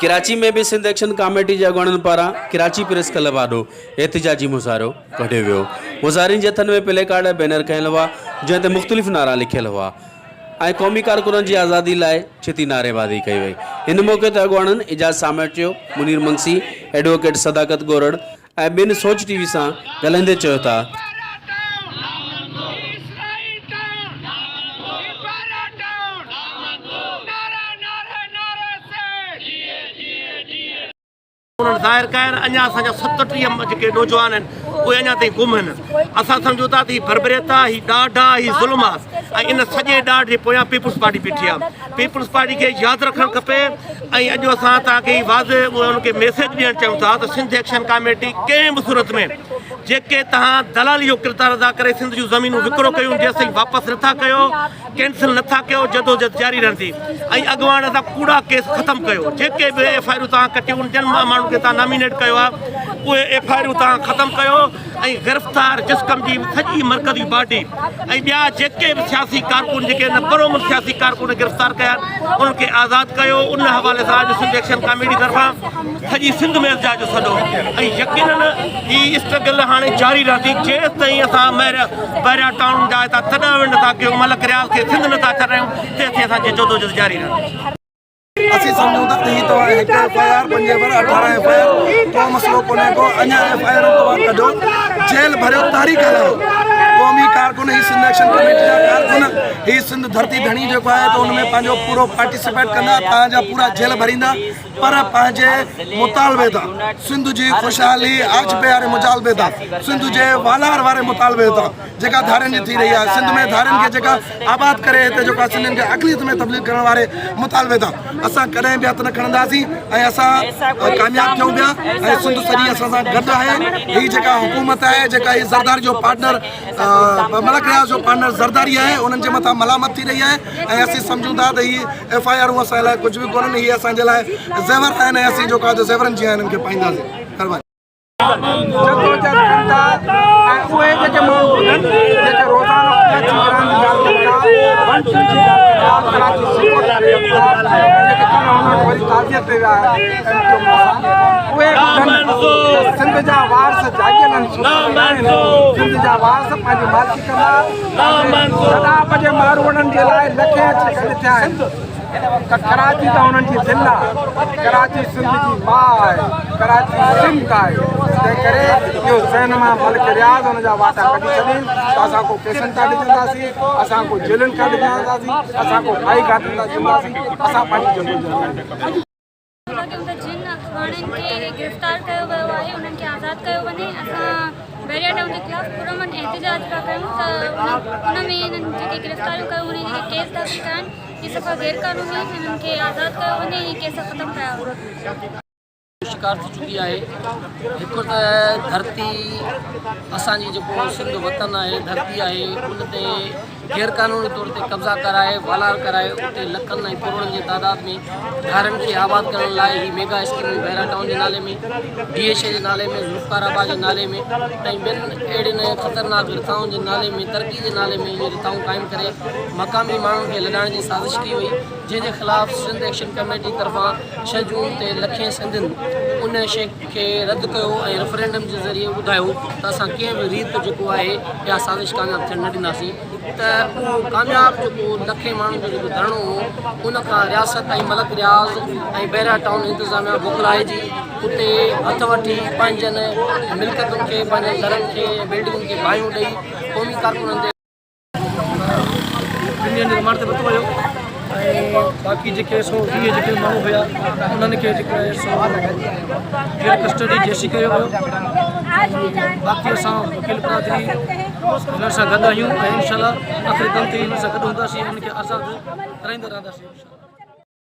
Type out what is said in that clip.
ڪراچي ۾ به Sindh action committee جي اڳواڻن پاران ڪراچي پريس ڪلب آڏو احتجاجي مظاهرو ڪڍيو ويو. مظاهرين جي هٿن ۾ پلي ڪارڊ ۽ بينر کنيل هئا، جنهن تي مختلف نعرا لکيل هئا ۽ قومي ڪارڪنن جي آزادي لاء ڇتي نعريبازي ڪئي وئي. ان موقعي تي اڳواڻن اعجاز سامٽيو، منير منگسي، ايڊووڪيٽ صداقت ڳورڙ ۽ ٻين سوچ ٽي وي سان ڳالهائيندي چيو ته. انهن ظاهر ڪيا آهن اڃا اسان جا 37 جيڪي نوجوان آهن اهي اڃا تائين گم آهن اسان سمجهون ٿا ته هي بربريت آهي هي ڏاڍ آهي هي ظلم آهي ۽ ان سڄي ڏاڍ جي پويان پيپلز پارٽي بيٺي آهي پيپلز پارٽي کي ياد رکڻ کپي ۽ اڄ اسان توهان کي هي واضح ان کي ميسيج ڏيڻ چاهيون ٿا ته سنڌ ايڪشن ڪاميٽي ڪنهن به صورت ۾ جيڪي توهان دلالي جو ڪردار ادا ڪري سنڌ جون زمينون وڪرو ڪيون جيستائين واپس نٿا ڪيو ڪينسل نٿا ڪيو جدوجھد جاري رهندي ۽ اڳواڻ سان ڪوڙا ڪيس ختم ڪيو جيڪي به ايف I آرون توهان ڪٽيون جن ماڻهن کي توهان نامينيٽ ڪيو آهي اهي ايف I آرون توهان ختم ڪيو ۽ گرفتار جسقم جي سڄي مرڪزي باڊي ۽ ٻيا جيڪي به سياسي ڪارڪن جيڪي ان پرومن سياسي ڪارڪن گرفتار ڪيا انهن کي آزاد ڪيو ان حوالي سان اڄ سنڌ ايڪشن ڪاميٽي طرفان سڄي سنڌ ۾ احتجاج جو سڏ ۽ يقينن هي اسٽرگل هاڻي جاري رهندي جيستائين اسان بحريا ٽائون جا هتان تڏا وڙ نٿا ڪيون ملڪ رياض کي سنڌ نٿا ڇڏايون تيستائين اسان جي جدوجھد جاري رهندي. اسين سمجهون ٿا ته هي توهان هڪ ايف I R پنج F I R 18 F I R ڪو مسئلو ڪونهي ڪو اڃا ايف I آرون توهان ڪڍو جيل ڀريو تحريڪ هلايو قومي ڪارڪن هي سنڌ ايڪشن ڪميٽي جا ڪارڪن هي سنڌ ڌرتي ڌڻي جيڪو آهي ته ان ۾ پنهنجو پورو پارٽيسپيٽ ڪندا توهان جا پورا جيل ڀريندا پر پنهنجي مطالبي تان سنڌ جي خوشحالي آجپي واري مطالبي تان سنڌ جي والار واري مطالبي تان جيڪا ڌارين جي ٿي رهي آهي سنڌ ۾ ڌارين کي جيڪا آباد ڪري هتي جيڪا سنڌين کي اقليت ۾ تبديل ڪرڻ واري مطالبي تان اسان ڪڏهن به هٿ نه کڻنداسين ۽ اسان ڪامياب ٿيون پيا ۽ سنڌ سڄي اسان سان گڏ آهي هي جيڪا حڪومت آهي جيڪا هي زرداري جو پارٽنر ملڪ رياض جو پارٽنر زرداري آهي انهن جي مٿان ملامت ٿي رهي آهي ۽ اسين سمجهون ٿا ته هي ايف I آرون اسان لاء ڪجهه به ڪونهن هي اسان جي لاء زيور آهن ۽ اسين جيڪو آهي زيورن جيان هنن کي پائينداسين. مھرباني. جدوجھد ڪن ٿا ۽ اهي جيڪي ماڻهو ٻڌن جيڪي روزانو ڪراچي گرانڊ جي ڳالهه ڪن ٿا ون ٽو جي ڳالهه ڪن ٿا ڪراچي سپورٽ ڪري ڪن ٿا جيڪي ڪن هن وٽ وري تعزيت تي ويا ايم ڪيو ايم سان اهي ٻڌن ته سنڌ جا وارث جاڳيل آهن ستل ناهن سنڌ جا وارث پنهنجي مالڪي ڪندا گڏاپ جي ماروئڙن جي لاء لکين اچي گڏ ٿيا آهن ته ڪراچي ته انهن جي دل آهي، ڪراچي سنڌ جي ماء آهي، ڪراچي سنڌ آهي، تنهن ڪري اهو ذهن مان ملڪ رياض ان جا واٽا ڪڍي ڇڏين ته اسان ڪو ڪيسن تان ڊڄنداسين، اسان ڪو جيلن کان ڊڄنداسين، اسان ڪو ڦاهي گهاٽن تان ڊڄنداسين، اسان پنهنجي جدوجهد ڪنداسين. ٿا ڪيون ته جن اڳواڻن کي گرفتار ڪيو ويو آهي انهن کي آزاد ڪيو وڃي اسان بحريا ٽائون جي خلاف پرامن احتجاج پيا ڪيون ته ان ۾ انهن جيڪي گرفتاريون ڪيون وڃي جيڪي ڪيس داخل ڪيا آهن اهي صفا غير قانوني آهن انهن کي آزاد ڪيو وڃي اهي ڪيس ختم ڪيا وڃن. شڪار ٿي چڪي آهي هڪ ته ڌرتي اسان جي جيڪو سنڌ وطن آهي ڌرتي آهي ان تي غير قانوني طور تي قبضا ڪرائي والار ڪرائي اتي لکن ۽ ڪروڙن جي تعداد ۾ ڌارين کي آباد ڪرڻ لاء هي ميگا اسڪيمون بحرا ٽائون جي نالي ۾ ڊي ايڇ اي جي نالي ۾ ذوالفقار آباد جي نالي ۾ ۽ ٻين اهڙين خطرناڪ رٿائن جي نالي ۾ ترقي جي نالي ۾ اهي رٿائون قائم ڪري مقامي ماڻهن کي لڏائڻ جي سازش ڪئي وئي جنهن جي خلاف سنڌ ايڪشن ڪميٽي طرفان 6 جون تي لکين سنڌين ان شيء کي رد ڪيو ۽ ريفرنڊم جي ذريعي ٻڌايو ته اسان ڪنهن به ريت جيڪو آهي اها سازش ڪامياب ٿيڻ نه ڏينداسين ته اهو ڪامياب جيڪو لکين ماڻهن جو جيڪو ڌرڻو هو ان کان رياست ۽ ملڪ رياض ۽ بحريا ٽائون انتظاميا بوکلائجي اتي هٿ وٺي پنهنجن ملڪيتن کي پنهنجن گهرن کي بلڊنگن کي باهيون ڏئي قومي ڪارڪنن تي ٻن ڏينهن جي رمانڊ تي ورتو ويو ۽ باقي جيڪي 120 جيڪي ماڻهو هيا انهن کي جيڪو آهي سو جيل ڪسٽڊي جي سي ڪيو ويو باقي اسان وڪيل برادري هنن سان گڏ آهيون ۽ انشاء الله آخري دم تائين هنن سان گڏ هونداسين انهن کي آزاد ڪرائيندا رهنداسين.